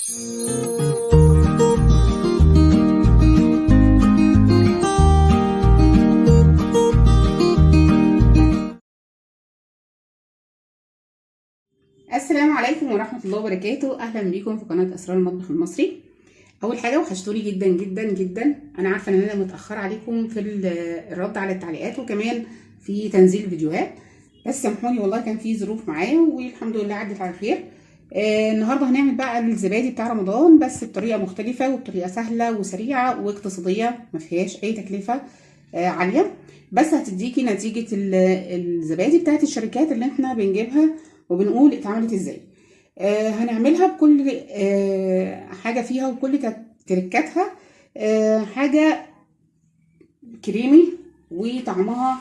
السلام عليكم ورحمة الله وبركاته. أهلا بيكم في قناة أسرار المطبخ المصري. أول حاجة وحشتوني جدا جدا جدا. أنا عارفة إن أنا متأخرة عليكم في الرد على التعليقات وكمان في تنزيل الفيديوهات، بس سامحوني والله كان في ظروف معايا والحمد لله عدت على خير. النهارده هنعمل بقى الزبادي بتاع رمضان بس بطريقة مختلفة وبطريقة سهلة وسريعة واقتصادية، ما فيهاش أي تكلفة عالية، بس هتديكي نتيجة الزبادي بتاعت الشركات اللي احنا بنجيبها وبنقول اتعملت ازاي. هنعملها بكل حاجة فيها وكل تركاتها، حاجة كريمي وطعمها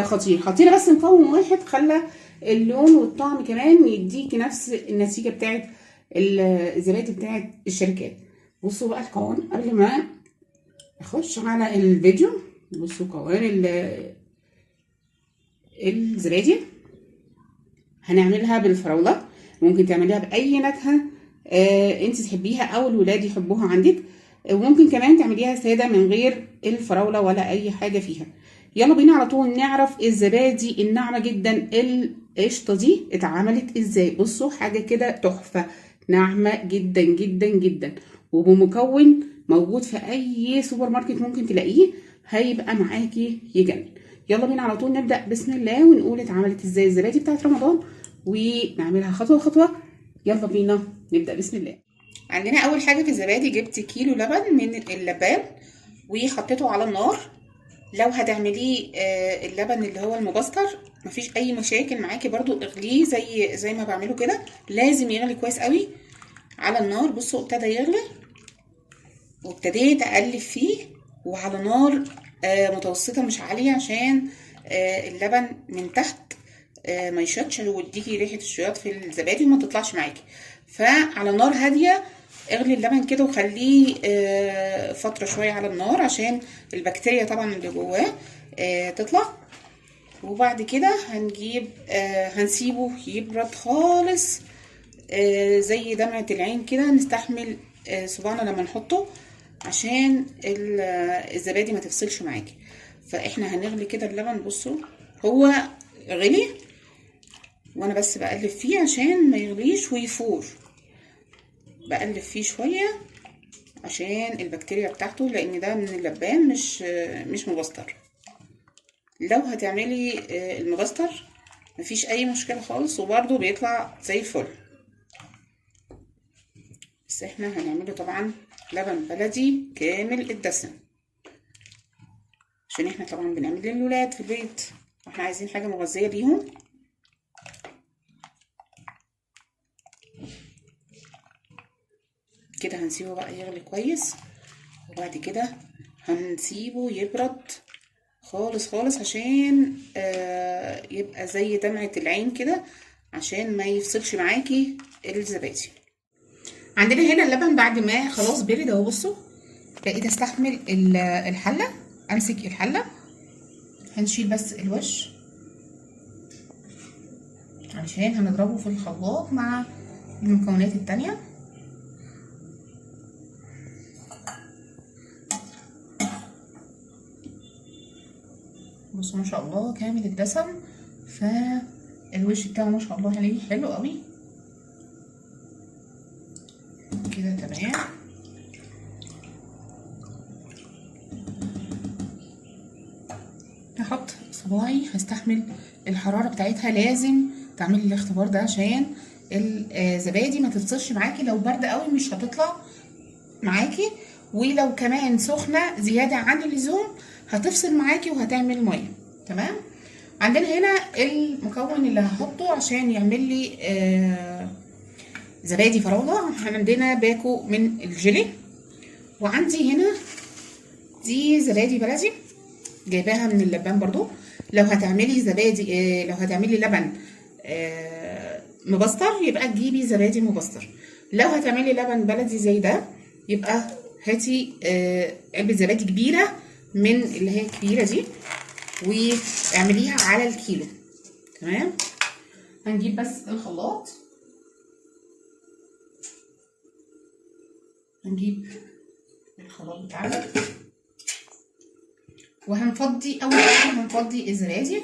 خطير خطيرة، بس مكون واحد خلى اللون والطعم كمان يديكي نفس النتيجة بتاعت الزبادي بتاعت الشركات. بصوا بقى القوام قبل ما اخش على الفيديو، بصوا قوام الزبادي. هنعملها بالفراولة، ممكن تعمليها بأي نكهة انت تحبيها او الولاد يحبوها عندك، وممكن كمان تعمليها سادة من غير الفراولة ولا اي حاجة فيها. يلا بينا على طول نعرف الزبادي الناعمة جدا القشطة دي اتعملت ازاي. بصوا حاجة كده تحفة، ناعمة جدا جدا جدا، وبمكون موجود في اي سوبر ماركت ممكن تلاقيه، هيبقى معاكي يجنن. يلا بينا على طول نبدأ بسم الله ونقول اتعملت ازاي الزبادي بتاعت رمضان ونعملها خطوة خطوة. يلا بينا نبدأ بسم الله. عندنا أول حاجة في الزبادي جبت كيلو لبن من اللبان وحطيته على النار. لو هتعمليه اللبن اللي هو المبستر مفيش أي مشاكل معاكي، برضو اغليه زي ما بعمله كده، لازم يغلي كويس قوي على النار. بصوا ابتدى يغلي وابتديت أقلب فيه، وعلى نار متوسطة مش عالية عشان اللبن من تحت ما يشطش ويديكي ريحة الشياط في الزبادي وما تطلعش معاكي. فعلى نار هادية اغلي اللبن كده وخليه فترة شوية على النار عشان البكتيريا طبعا اللي جواه تطلع. وبعد كده هنجيب هنسيبه يبرد خالص زي دمعة العين كده، نستحمل صباعنا لما نحطه عشان الزبادي ما تفصلش معاكي. فاحنا هنغلي كده اللبن. بصوا هو غلي وانا بس بقلب فيه عشان ما يغليش ويفور، بقلب فيه شوية عشان البكتيريا بتاعته، لان ده من اللبان مش مبستر. لو هتعملي المبستر مفيش اي مشكلة خالص وبرده بيطلع زي الفل، بس احنا هنعمله طبعا لبن بلدي كامل الدسم عشان احنا طبعا بنعمل للولاد في البيت واحنا عايزين حاجة مغذيه ليهم. كده هنسيبه بقى يغلي كويس، وبعد كده هنسيبه يبرد خالص خالص عشان يبقى زي دمعة العين كده، عشان ما يفصلش معاكي الزبادي. عندنا هنا اللبن بعد ما خلاص برد اهو. بصوا بقيت استحمل الحلة، امسك الحلة، هنشيل بس الوش علشان هنضربه في الخلاط مع المكونات التانية. بصوا ما شاء الله كامل الدسم، فالوش بتاعه ما شاء الله عليه حلو قوي كده. تمام. هحط صباعي، هستحمل الحرارة بتاعتها. لازم تعملي الاختبار ده عشان الزبادي ما تفصلش معاكي. لو باردة قوي مش هتطلع معاكي، ولو كمان سخنة زيادة عن اللزوم هتفصل معاكي وهتعمل مية. تمام. عندنا هنا المكون اللي هحطه عشان يعمل لي زبادي فراوله. عندنا باكو من الجيلي، وعندي هنا دي زبادي بلدي جايباها من اللبان برضو. لو هتعملي زبادي، لو هتعملي لبن مبستر يبقى تجيبي زبادي مبستر. لو هتعملي لبن بلدي زي ده يبقى هاتي علبة زبادي كبيرة من اللي هي الكبيرة دي واعمليها على الكيلو. تمام. هنجيب بس الخلاط. هنجيب الخلاط بتاعنا وهنفضي. اول حاجة هنفضي الزبادي،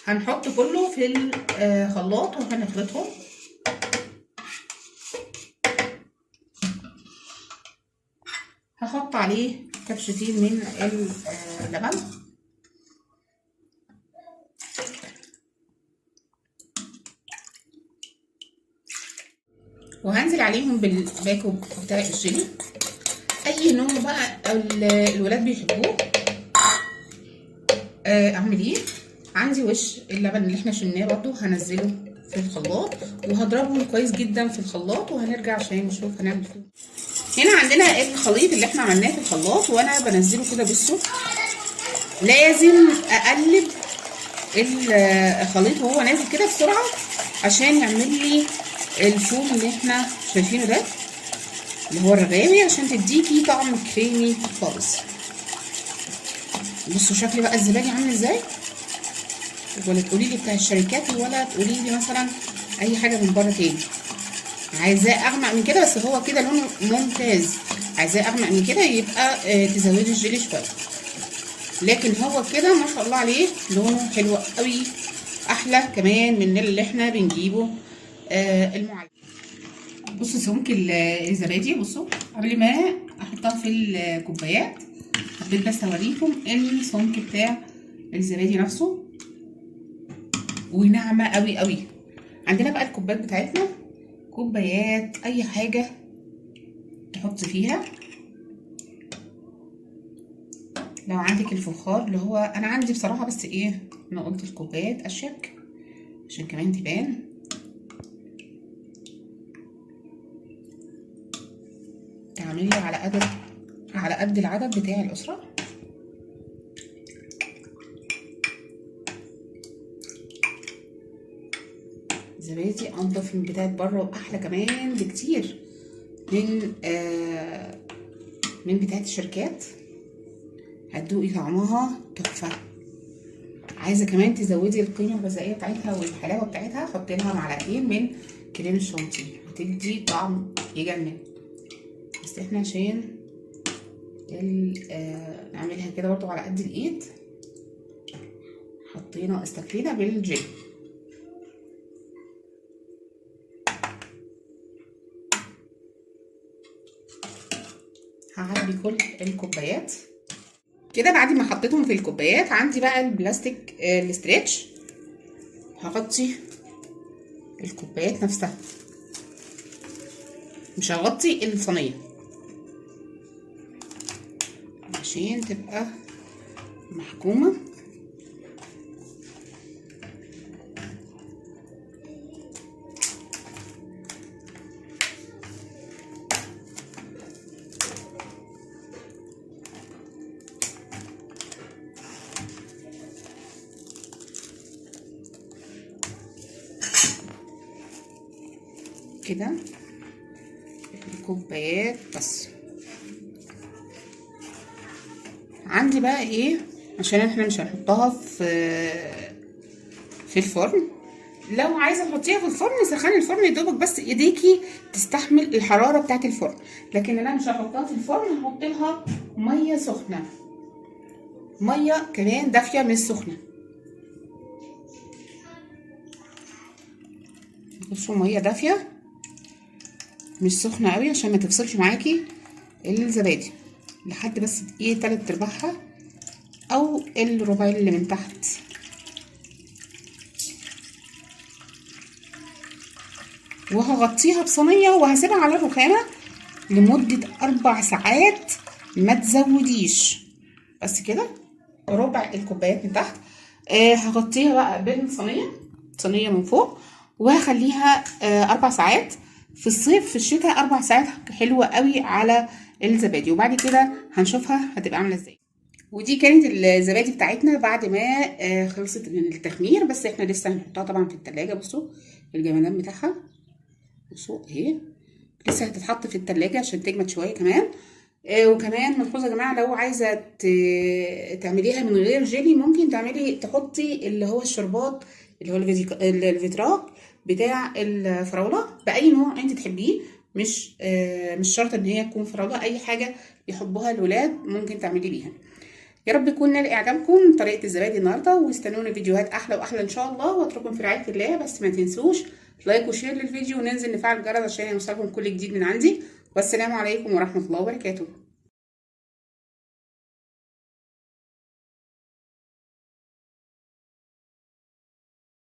هنحط كله في الخلاط وهنخلطهم. هحط عليه كبشتين من اللبن، وهنزل عليهم بالباكو بتاع الجيلي، اي نوع بقى الولاد بيحبوه. اعمل ايه؟ عندي وش اللبن اللي احنا شلناه برضو هنزله في الخلاط، وهضربهم كويس جدا في الخلاط، وهنرجع عشان نشوف هنعمل ايه. هنا عندنا الخليط اللي احنا عملناه في الخلاط، وانا بنزله كده. بصوا لازم اقلب الخليط وهو نازل كده بسرعة عشان يعمل لي الفوم اللي احنا شايفينه ده اللي هو الرغاوي، عشان تديكي طعم كريمي خالص. بصوا شكل بقى الزبادي عامل ازاي، ولا تقولي لي بتاع الشركات ولا تقولي لي مثلا اي حاجة من بره تاني. عايزاه اغمق من كده، بس هو كده لونه ممتاز. عايزاه اغمق من كده يبقى تزودي الجيلي شوية، لكن هو كده ما شاء الله عليه لونه حلو قوي، احلى كمان من اللي احنا بنجيبه المعلب. بصوا سمك الزبادي، بصوا قبل ما احطها في الكوبايات حبيت بس اوريكم السمك بتاع الزبادي نفسه، وناعمه قوي قوي. عندنا بقى الكوبايات بتاعتنا، كوبايات اي حاجة تحط فيها. لو عندك الفخار اللي هو انا عندي بصراحة، بس ايه انا قلت الكوبايات اشيك عشان كمان تبان. تعملي على قد العدد بتاع الاسرة. زبادي انضف من بتاعت بره واحلى كمان بكتير من بتاعت الشركات. هتدوقي طعمها تحفة. عايزه كمان تزودي القيمة الغذائية بتاعتها والحلاوه بتاعتها، حطي لها معلقتين من كريم الشانتيه، هتدي طعم يجنن. بس احنا عشان نعملها كده برضو على قد الايد، حطينا استكفينا بالجيل. هعبي كل الكوبايات كده. بعد ما حطيتهم في الكوبايات عندي بقى البلاستيك ال stretch، هغطي الكوبايات نفسها، مش هغطي الصينية عشان تبقى محكومة. كده الكوبايات بس. عندي بقى ايه، عشان احنا مش هنحطها في الفرن. لو عايزه تحطيها في الفرن سخني الفرن يا دوبك، بس ايديكي تستحمل الحرارة بتاعه الفرن. لكن انا مش هحطها في الفرن، هحط لها مية سخنة، مية كمان دافيه مش سخنة. بصوا مية دافيه مش سخنة قوي عشان ما تفصلش معاكي الزبادي، لحد بس ايه 3 ارباعها او الربع اللي من تحت. وهغطيها بصينيه وهسيبها على الرخامه لمدة 4 ساعات، ما تزوديش. بس كده ربع الكوبايات من تحت. هغطيها بقى بالصينيه، صينية من فوق، وهخليها 4 ساعات. في الصيف في الشتاء 4 ساعات حلوة قوي على الزبادي. وبعد كده هنشوفها هتبقى عامله ازاي. ودي كانت الزبادي بتاعتنا بعد ما خلصت من التخمير، بس احنا لسه هنحطها طبعا في التلاجة. بصوا الجمدان بتاعها، بصوا اهي لسه هتتحط في التلاجة عشان تجمد شوية كمان. وكمان ملحوظة يا جماعة، لو عايزه تعمليها من غير جيلي ممكن تعملي تحطي اللي هو الشربات اللي هو الفيتراك بتاع الفراوله باي نوع انت تحبيه، مش شرط ان هي تكون فراوله، اي حاجة يحبوها الولاد ممكن تعملي بيها. يا رب يكون نال اعجابكم طريقه الزبادي النهارده، واستنوني فيديوهات احلى واحلى ان شاء الله، واترككم في رعاية الله. بس ما تنسوش like و share للفيديو، وننزل نفعل الجرس عشان يوصلكم كل جديد من عندي. والسلام عليكم ورحمة الله وبركاته.